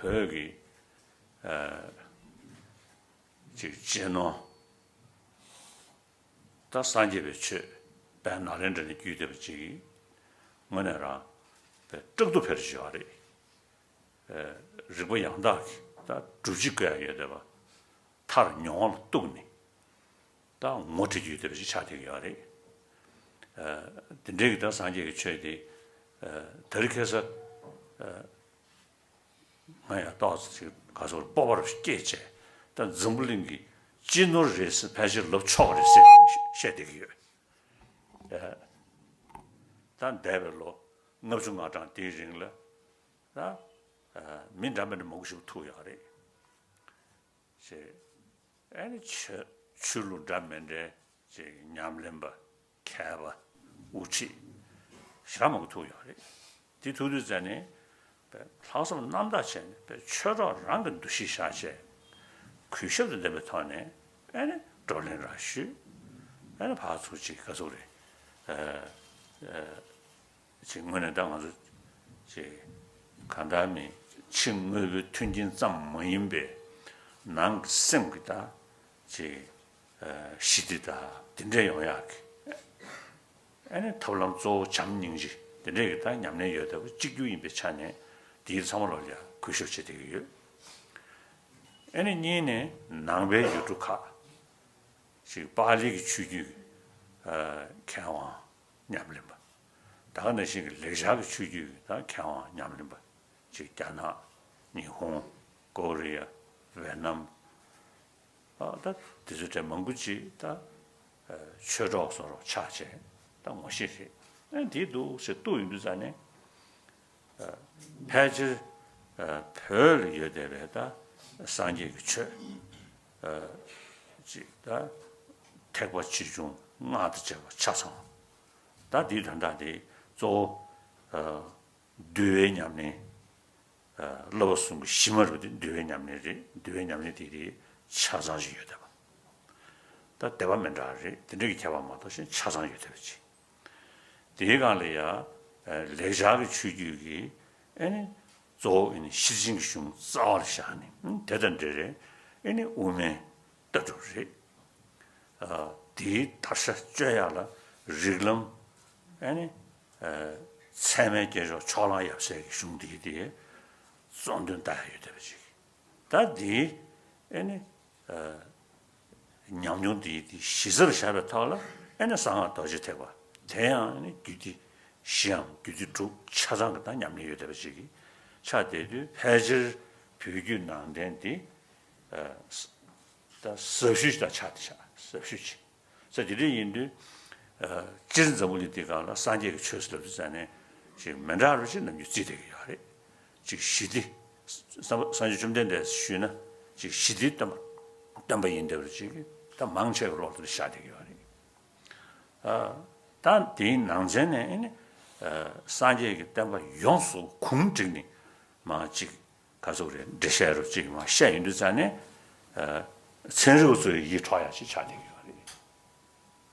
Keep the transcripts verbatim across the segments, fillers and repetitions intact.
བོད་ཀྱི་ཅིག་གཅེས་ནོར། ད་སངས་རྒྱས་པའི་ཆོས་དཔལ་ནཱ་ལེནྡྲ་ནས་བརྒྱུད་བསྡད་པ་ཅིག་གིས་དངོས་གནས་རང་དཔེ་སྐྲག་སྡུག་འཕེར་བཞིན་ཡོད་རེད། རིག་པ་ཡང་དག་གི་ད་སྒྲུབ་བྱེད་བཀོད་ཡ་ཡོད་བསྡད་པ། མཐར་མྱོང་བ་ལ་གཏུགས་ནས་ད་ངོ་སྤྲོད་རྒྱུ་ཡོད་བསྡད་པ་ཞིག་ཆགས་བསྡད་ཀྱི་ཡོད་རེད། དེ་འདྲའི་གི་ད་སངས་རྒྱས་ཀྱི་ཆོས་དེ་དེ་རིང་ཁ་སང་ང་ཡང་ཏོག་ཙམ་ཅིག་ག་ཚོད་སྤོབས་པ་རུ་སྐྱེས་བྱས། ད་འཛམ་བུ་གླིང་གི་སྤྱི་ནོར་རེད་ཟེར། ཕལ་ཆེར་ལབ་ཆོག་གི་རེད་ཟེར་བཤད་བསྡད་ཀྱི་ཡོད། ད་འདས་པའི་ལོ་ལྔ་བཅུ་ང་གྲངས་དེའི་རིང་ལ་ད་མི་འདྲ་མི་འདྲ་མང་པོ་ཞིག་ཐུག་ཡོད་རེད། ཅེས། ཨ་ནི་ཆོས་ཆོས་ལུགས་འདྲ་མི་འདྲའི་ཅིག་ཉམས་ལེན་པ། མཁས་པ། དབུ་ཁྲིད་ཞེ་དྲག་མང་པོ་ཐུག་ཡོད་རེད། དེ་ཐུག་དུས་ཙ་ནས་དཔེ་ལྷག་བསམ་རྣམ་དག་བྱས་ནས་དཔེ་ཆོས་གྲོགས་རང་གི་འདུ་ཤེས་བཞག་བྱས། གུས་ཞབས་དང་ལྡན་པའི་ཐོག་ནས་ཨ་ནི་བགྲོ་གླེང་རང་ཞུས། ཨ་ནི་ཕར་ཚུར་ཅིག་ག་ཚོད་རེད། ཅིག་དངོས་གནས་ད་ང་ཚོ་ཅིག་གང་ལྟར་མི་ཕྱི་དངོས་པོའི་མཐུན་རྐྱེན་ཙམ་མ་ཡིན་པའི་ནང་གི་སེམས་ཀྱི་ད་ཅིག་ཞི་བདེ་ད་དེ་འདྲ་ཡོང་ཡག་གི་ཨ་ནི་ཐབས་ལམ་གཙོ་བོ་བྱམས་སྙིང་རྗེ་དེ་འདྲ་གི་ད་ཉམས་ལེན་ཡོད་བསྡད་པ་གཅིག་གྱུར་ཡིན་པའི་ཆ་ནས་དེའི་ཚང་མ་ལོ་ལ་ཡ་གུས་ཞབས་བྱེད་བསྡད་ཀྱི་ཡོད། ཨ་ནི་གཉིས་ནས་ནང་པའི་ཡུལ་གྲུ་ཁག་ཅིག་པཱ་ལི་གི་ཆོས་བརྒྱུད་ཀྱི་མཁས་དབང་ཉམས་ལེན་པ། ད་ག་ནང་བཞིན་གྱི་ལེགས་སྦྱར་གྱི་ཆོས་བརྒྱུད་ཀྱི་ད་མཁས་དབང་ཉམས་ལེན་པ། ཅིག་རྒྱ་ནག་ཉི་ཧོང་། ཀོ་རི་ཡ། ཝེ་ནམ། ཨ་ད་དེ་ཚོ་གྲས་མང་པོ་ཅིག་ད་ཆོས་གྲོགས་བཟོ་འདྲ་ཆགས་བྱས་ད་ངོ་ཤེས་རེད། ཨ་དེ་འདུག་ཟེར་གཏུགས་ཡོང་དུས་ཙ་ནས། ཕལ་ཆེར་བོད་ལ་ཡོད་བསྡད་པའི་ད་སངས་རྒྱས་ཀྱི་ཆོས་ཅིག་ད་ཐེག་པ་ཆེ་ཆུང་སྔགས་དང་བཅས་པ་ཆ་ཚང་། ད་འདིའི་དོན་དག་དེ་གཙོ་བོ་འདུལ་བའི་ཉམས་ལེན། བསླབ་པ་གསུམ་གྱི་གཞི་མ་རུ་དེ་འདུལ་བའི་ཉམས་ལེན་རེད། འདུལ་བའི་ཉམས་ལེན་དེ་དེ་ཆ་ཚང་ཞིག་ཡོད་བསྡད་པ། ད་སྡེ་པ་མི་འདྲ་རེད། དེ་འདྲ་གི་ཁྱད་པར་མ་གཏོགས་གཞན་ཆ་ཚང་ཡོད་བསྡད་པ་ཅིག་དེའི་སྒང་ལ་ཡ། ལེགས་སྦྱར་གྱི་ཆོས་བརྒྱུད་ཀྱི་ཨ་ནི་གཙོ་བོ་ཨ་ནི་ཤེར་ཕྱིན་གྱི་གཞུང་རྩ་བ་ལ་བཞག་ནས་དེ་དང་འབྲེལ་བའི་ཨ་ནི་དབུ་མའི་ལྟ་གྲུབ་རེད། དེའི་དར་ཆ་གཅོད་ཡག་ལ་རིགས་ལམ་ཨ་ནི་ཚད་མའི་སྐྱེས་མཆོག་ཕྱོགས་གླང་ཡབ་སྲས་ཀྱི་གཞུང་འདི་དེ་གཙོ་འདོན་ལྟ་ཡག་ཡོད་བསྡད་པ་ཅིག་ད་འདིའི་ཨ་ནི་ཉམས་མྱོང་འདི་དེ་གཞི་རྩར་བཞག་པའི་ཐོག་ལ་ཨ་ནི་གསང་སྔགས་རྡོ་རྗེ་ཐེག་པ་དེ་ཡང་ཨ་ནི་རྒྱུད་སྡེ་བཞིའམ་རྒྱུད་སྡེ་དྲུག་ཆ་ཚང་གི་ད་ཉམས་ལེན་ཡོད་བསྡད་པ་ཅིག་གི་ཆགས་བསྡད་དུས་ཕལ་ཆེར་བོད་བརྒྱུད་ནང་བསྟན་འདི་ད་ཟབ་ཤོས་ཤིག་ད་ཆགས་བསྡད་ཤག་ཟབ་ཤོས་ཅིག་ས་དེ་འདྲ་ཡིན་དུས། སྤྱིར་འཛམ་བུ་གླིང་འདིའི་སྒང་ལ་སངས་རྒྱས་ཀྱི་ཆོས་ཟེར་ལབ་དུས་ཙ་ནས་ཅིག་མི་འདྲ་རུ་ཅིག་ནམ་རྒྱུན་བརྩིས་བསྡད་ཀྱི་ཡོད་རེད། ཅིག་ཞི་བདེ། སངས་སངས་རྒྱས་བཅོམ་ལྡན་འདས་ཞུས་ན་ཅིག་ཞི་བདེའི་སྟོན་པ་སྟོན་པ་ཡིན་བསྡད་པ་ཅིག་ད་མང་ཆེ་བའི་བློ་ལ་ཤར་བསྡད་ཀྱི་ཡོད་རེད། ད་དེའི་ནང་ཚན་ནས་ཨ་ནི་སངས་རྒྱས་ཀྱི་བསྟན་པ་ཡོངས་སུ་གུང་བསྒྲིགས་ནས་མ་ཅིག་ག་ཚོད་རེད། འགྲེལ་བཤད་རུ་གཅིག་མ་བཤད་ཡོང་དུས་ཙ་ནས། ཨ། ཚན་རིག་པ་ཚོའི་ཡིད་འཕྲོག་ཡག་ཅིག་ཆགས་བསྡད་ཀྱི་ཡོད་རེད།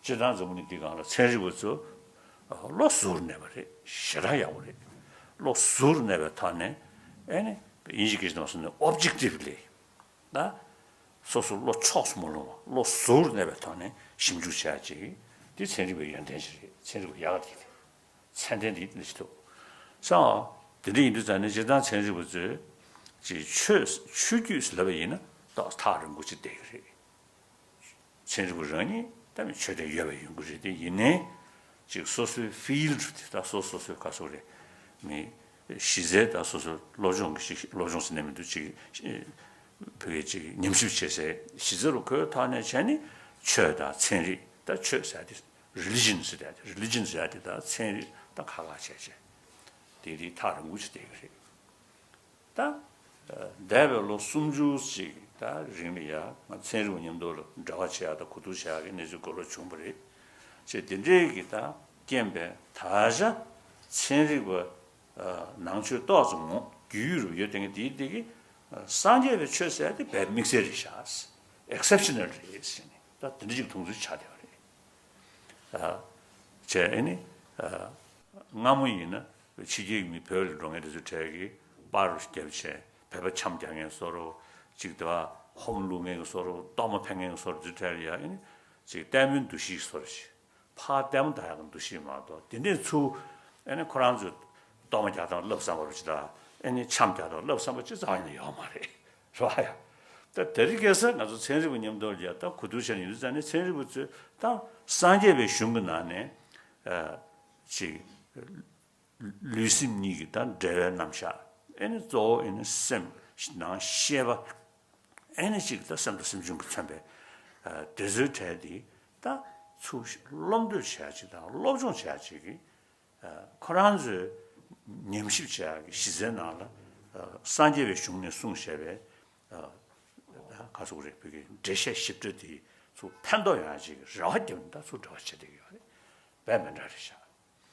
སྤྱིར་བཏང་འཛམ་བུ་གླིང་འདིའི་སྒང་ལ་ཚན་རིག་པ་ཚོ་བློ་གཟུ་བོར་གནས་པ་རེད། ཞེ་དྲག་ཡག་པོ་རེད། བློ་གཟུ་བོར་གནས་པའི་ཐོག་ནས་ཨ་ནི་དབྱིན་ཇི་སྐད་ནང་གསུངས་ནས་ཨོབ་ཇེག་ཊིབ་ལི་ད་སོ་སོ་བློ་ཕྱོགས་སུ་མ་ལྷུང་བ་བློ་གཟུ་བོར་གནས་པའི་ཐོག་ནས་ཞིབ་འཇུག་བྱ་ཡག་ཅིག་དེ་ཚན་རིག་པའི་ཡོན་ཏན་ཞིག་རེད། ཚན་རིག་པ་ཡག་ག་དེ་རེད། ཚད་ལྡན་དེ་ལ་ཅི་ཐུབ། སོང་། དེ་འདྲ་ཡིན་དུས་ཙང་ནས་སྤྱིར་བཏང་ཚན་རིག་པ་ཚོས་ཅིག་ཆོས་ཆོས་བརྒྱུད་ཟེར་ལབ་པ་ཡིན་ན་ཏོག་ཐག་རིང་པོ་ཅིག་བསྡད་ཀྱི་རེད། ཚན་རིག་པ་རང་ཉིད་ད་མི་ཆོས་དད་ཡོད་པ་ཡོང་གི་རེད། དེ་ཡིན་ནའི་ཅིག་སོ་སོའི་ཕིལ་ཌི་དེ་ད་སོ་སོ་སོའི་ག་སོ་རེད། མི་གཞི་རྩའི་ད་སོ་སོའི་སློབ་སྦྱོང་གི་ཞིག་སློབ་སྦྱོང་ཟེར་ནས་མི་འདུག་ཅིག་བོད་སྐད་ཅིག་ཉམས་ཞིབ་བྱེད་སའི་གཞི་རྩ་རུ་བཀོད་ཐོག་ནས་བྱས་ནས་ཆོས་དང་ཚན་རིག་ད་ཆོས་ཟེར་ཡ་དེ། རི་ལི་ཇན་ཟེར་ཡ་དེ། རི་ལི་ཇན་ཟེར་ཡ་དེ་ད་ཚན་རིག་ད་ཁག་ཁག་བྱས་བྱས། དེ་དེ་ཐག་རིང་པོ་ཞིག་བསྡད་ཀྱི་རེད། ད་འདས་པའི་ལོ་སུམ་ཅུ་ཅིག་ད་རིང་ལ་ཡ་ང་ཚན་རིག་པ་མཉམ་དུ་ལ་འབྲེལ་བ་བྱེད་ཡ་དང་གོ་བསྡུར་བྱེད་ཡ་གི་གནས་ཚུལ་གོ་ལོག་བྱུང་བ་རེད། བྱས་དེ་འདྲའི་གི་ད་རྐྱེན་པས་ད་ཆ་ཚན་རིག་པ་ནང་ཆོས་ཏོག་ཙམ་ངོ་རྒྱུས་ཡོད་རུ་ཡོད་དེ་གི་དེའི་དེ་གི་སངས་རྒྱས་པའི་ཆོས་ཟེར་ཡ་དེ་དཔེ་དམིགས་བསལ་རེད་ཤག་ཨེག་སེབ་ཤ་ནལ་རེད་ཟེར་ནས་ད་དེ་འདྲ་ཅིག་མཐོང་ཚུལ་ཆགས་བསྡད་པ་རེད། བྱས་ཨ་ནི། སྔ་མོ་ཡིན་ན་ཕྱི་རྒྱལ་གྱི་མི་བོད་ལ་འགྲོ་མཁན་དེ་ཚོའི་གྲས་ཀྱིས་པར་རྒྱབ་བྱས་ བོད་པ་འཆམ་རྒྱག་མཁན་བཟོ་འདྲ། ཅིག་དེ་བ་ཧོམ་བླུག་མཁན་གྱི་བཟོ་འདྲ། གཏོར་མ་འཕེན་མཁན་གྱི་བཟོ་འདྲ། འདི་འདྲ་ལ་ཡ་ཨེ་ནི་ཅིག་ལྟད་མོའི་འདུ་ཤེས་བཟོ་འདྲ་ཞིག་ཕར་ལྟད་མོ་ལྟ་ཡག་གི་འདུ་ཤེས་མ་གཏོགས། དེ་འདྲས་ཚུར་ཨེ་ནི་ཁོ་རང་ཚོས་གཏོར་མ་རྒྱག་སྟངས་བསླབ་བསམ་པ་རུ་ཅིག་དང་། ཨེ་ནི་འཆམ་རྒྱག་སྟངས་བསླབ་བསམ་པ་ཅི་ཙམ་ཡང་ཡོད་མ་རེད། རེད་བ་ཡ། ད་དེ་རིང་ཁ་སང་ང་ཚོ་ཚན་རིག་པ་མཉམ་དུ་ལ་ཡ་ད་གོ་བསྡུར་བྱས་ནས་ཡིན་ཙང་ནས། ཚན་རིག་པ་ཚོས་ད་སངས་རྒྱས་པའི་གཞུང་གི་ནང་ནས་ཨ་ཅིག་ལུས་སེམས་གཉིས་ཀྱི་ད་འབྲེལ་བའི་རྣམ་གཞག་ཨེ་ནི་གཙོ་བོ་ཨེ་ནི་སེམས་ནང་ཤེས་པ། ཨེ་ནི་ཅིག་ད་སེམས་དང་སེམས་བྱུང་གིས་མཚོན་པའི་ཨ་དེ་ཚོའི་གྲས་དེ་ད་ཚུར་སློབ་འདོད་བྱས་ཅིག་དང་སློབ་སྦྱོང་བྱས་ཅིག་གིས་ཨ་ཁོ་རང་ཚོའི་ཉམས་ཞིབ་བྱེད་ཡག་གི་གཞི་རྩའི་ནང་ལ་ཨ་སངས་རྒྱས་པའི་གཞུང་ནས་གསུངས་བཞག་པའི་ཨ་ད་ག་ཟེར་དགོས་རེད། བོད་ཀྱི་འགྲེལ་བཤད་ཞིབ་ཕྲ་དེ་ཚུར་ཕན་ཐོགས་ཡོང་ཡག་ཅིག་གི་རེ་བ་བརྒྱབ་ནས་ད་ཚུར་འབྲེལ་བ་བྱེད་བསྡད་ཀྱི་ཡོད་རེད། དཔེ་མི་འདྲ་རེད་ཤག